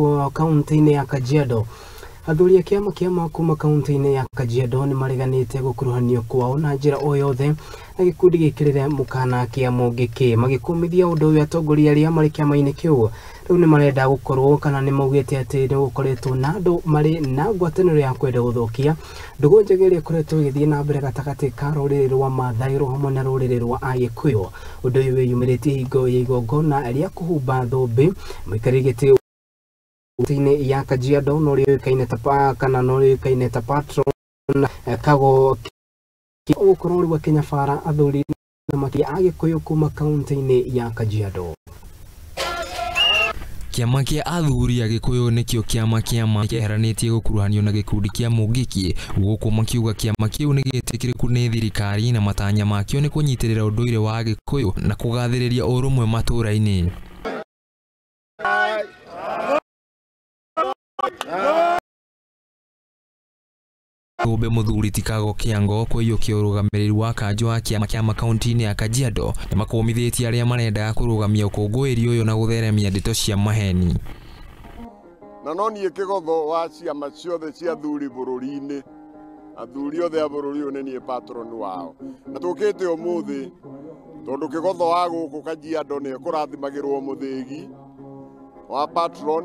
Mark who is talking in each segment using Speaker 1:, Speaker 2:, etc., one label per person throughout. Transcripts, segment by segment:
Speaker 1: Gũkũ kaunti-inĩ ya Kajiado, athuri a kĩama kĩa kuma kaunti-inĩ ya Kajiado nĩ mareganĩte gũkuruhanio kwao na njĩra o yothe na gĩkundi gĩkĩrĩre mũkana kĩa Mũngĩkĩ. Magĩkũmithia ũndũ ũyũ, atongoria arĩa marĩ kĩama-inĩ kĩu rĩu nĩ marenda gũkorwo kana nĩ maugĩte atĩ nĩ gũkoretwo na andũ marĩ na ngwatanĩro ya kwenda gũthũkia ndũgũ njega ĩrĩa ĩkoretwo ĩgĩthiĩ na mbere gatagatĩ ka rũrĩrĩ rwa Maathai hamwe na rũrĩrĩ rwa Agĩkũyũ. Ũndũ ũyũ wĩyumĩrĩtie hingo ya igongona rĩa kũhumba thũmbĩ mũikarĩri gĩtĩ inĩ ya Kajiado no rĩũĩkaine ta kana no rĩũĩkaine ta patron Kago gũkorwo rĩu akĩnyabara athuri na makĩria Agĩkũyũ kuma kaunti-inĩ ya Kajiado.
Speaker 2: Kĩama kĩa athuri Agĩkũyũ nĩkĩo kĩama kĩa kĩeheranĩtie gũkuruhanio na gĩkundi kĩa Mũngĩkĩ, gũkũ makiuga kĩama kĩu nĩ gĩtĩkĩrĩku nĩ thirikari na matanya makĩo nĩ kũnyitĩrĩra ũndũire wa Agĩkũyũ na kũgathĩrĩria ũrũmwe matũũra-inĩ. Thũmbĩ mũthuri ti Kago Kĩango kũiyũkia ũrũgamĩrĩri wa kanjũ wa kĩama kĩa kaunti-inĩ ya Kajiado nĩ makũmithĩtie arĩa marendaga kũrũgamia ũkũngũĩri ũyũ na gũtheremia ndeto cia maheni.
Speaker 3: Na no niĩ kĩgotho wa ciama ciothe cia athuri bũrũri-inĩ, athuri othe a bũrũri ũyũ nĩ niĩ patron wao, na tũkĩte ũmũthĩ tondũ kĩgotho wa gũkũ Kajiado nĩ ekũrathimagĩrwo mũthĩgi wa patron.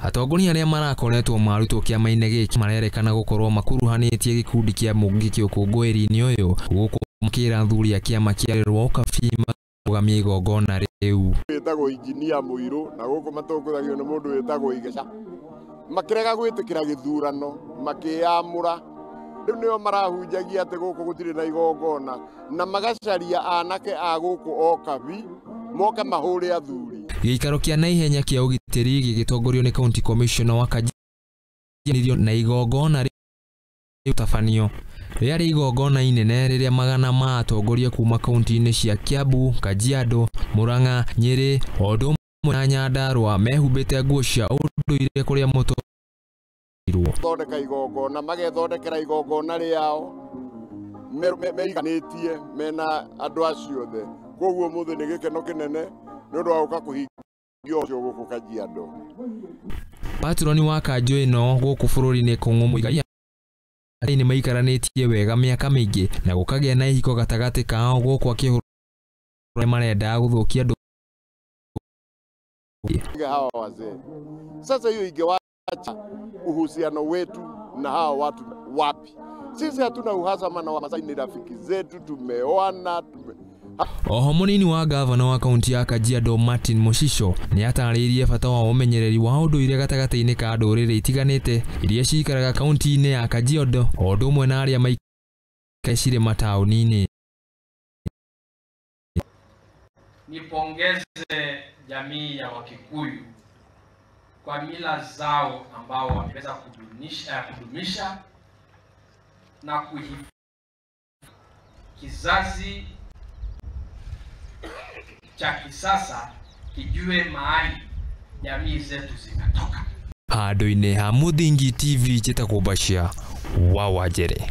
Speaker 2: Atongoria arĩa marakoretwo marutwo kĩama-inĩ gĩkĩ marerekana gũkorwo makuruhanĩtie gĩkundi kĩa Mũngĩkĩ ũkũngũĩri-inĩ ũyũ, gũkũ makĩra athuri a kĩama kĩa rwa Ũkabi marũgamie igongona rĩu.
Speaker 3: Wĩtagwo injinia Mũirũ na gũkũ matongoragio nĩ mũndũ wĩtagwo Igeca, makĩrega gwĩtĩkĩra gĩthurano makĩyamũra. Rĩu nĩo marahunjagia atĩ gũkũ gũtirĩ na igongona na magacaria anake a gũkũ Okabi moke mahũre athuri.
Speaker 2: Gĩikaro kĩa naihenya kĩa ũgitĩri gĩgĩtongorio nĩ County Commissioner wa Kajiado na igongona rĩtabanio rĩarĩ igongona inene rĩrĩa magana ma atongoria kuma kaunti-inĩ cia Kiambu, Kajiado, Murang'a, Nyĩrĩ o ũndũ ũmwe na Nyandarua mehumbĩte nguo cia ũndũire kũrĩa mũtũrirwo.
Speaker 3: Thondeka igongona, magethondekera igongona rĩao meiganĩtie mena andũ acio othe. Koguo ũmũthĩ nĩ gĩkeno kĩnene nĩ ũndũ wa gũka kũhingia ũcio gũkũ Kajiado.
Speaker 2: Patroni wa kanjũ ĩno gũkũ bũrũri-inĩ Kũng'ũ Mũigai nĩ maikaranĩtie wega mĩaka mĩingĩ na gũkagĩa na ihiko gatagatĩ kao gũkũ akĩhũra marendaga gũthũkia andũ
Speaker 3: hawa wazee. Sasa hiyo ingewacha uhusiano wetu na hawa watu wapi? Sisi hatuna uhasama na Wamasai, ni rafiki zetu, tumeoana.
Speaker 2: Oho mũnini wa gavana wa kaunti ya Kajiado Martin Moshisho nĩ atarĩirie bata wa ũmenyereri wa ũndũire gatagatĩ-inĩ ka ndũrĩrĩ itiganĩte iria cikaraga kaunti-inĩ ya Kajiado o ũndũ ũmwe na arĩa maikaraga cirĩ mataũni-inĩ.
Speaker 4: Nipongeze jamii ya Wakikuyu kwa mila zao ambao wameweza kudumisha na kuhifadhi kizazi cha kisasa kijue mahali jamii zetu zinatoka.
Speaker 2: Handũ-inĩ ha Mũthingi TV njĩtagwo Bashir wa Wanjere.